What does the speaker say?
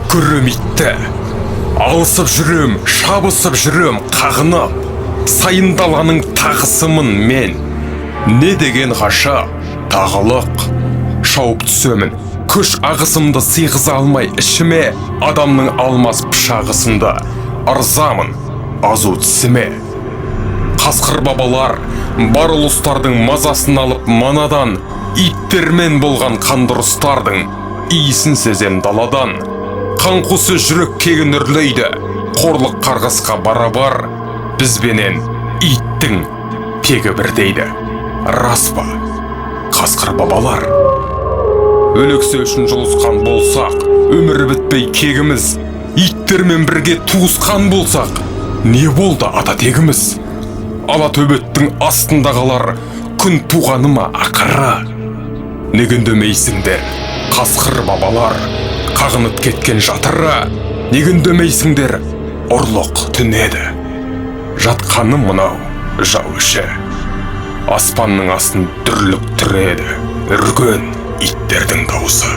Көрем итті. Алысып жүрем, шабысып жүрем қағынып. Сайын даланың тағысымын мен. Не деген ғажап, тағылық. Шауып түсемін, күш ағысымды сыйғыза алмай ішіме, адамның алмас пышағысында ырзамын азу тісіме. Қасқыр бабалар бар ұлыстардың мазасын алып манадан, иттермен болған қандырыстардың иісін сезем даладан. Қаңқусы жүрек кегін үрлейді, қорлық қарғысқа барабар, бізбенен иттің тегі бір дейді. Рас па, қасқыр бабалар? Өлексе үшін жұлысқан болсақ, өмірі бітпей кегіміз, иттермен бірге туысқан болсақ, не болды ата тегіміз? Ала төбеттің астында қалар күн туғаны ма ақыры? Неге үндемейсіңдер, қасқыр бабалар, қағынып кеткен жатыры? Неге үндемейсіңдер, ұрлық түнеді? Жатқаны мынау жау іші. Аспанның астын дүрліктіреді үрген иттердің даусы.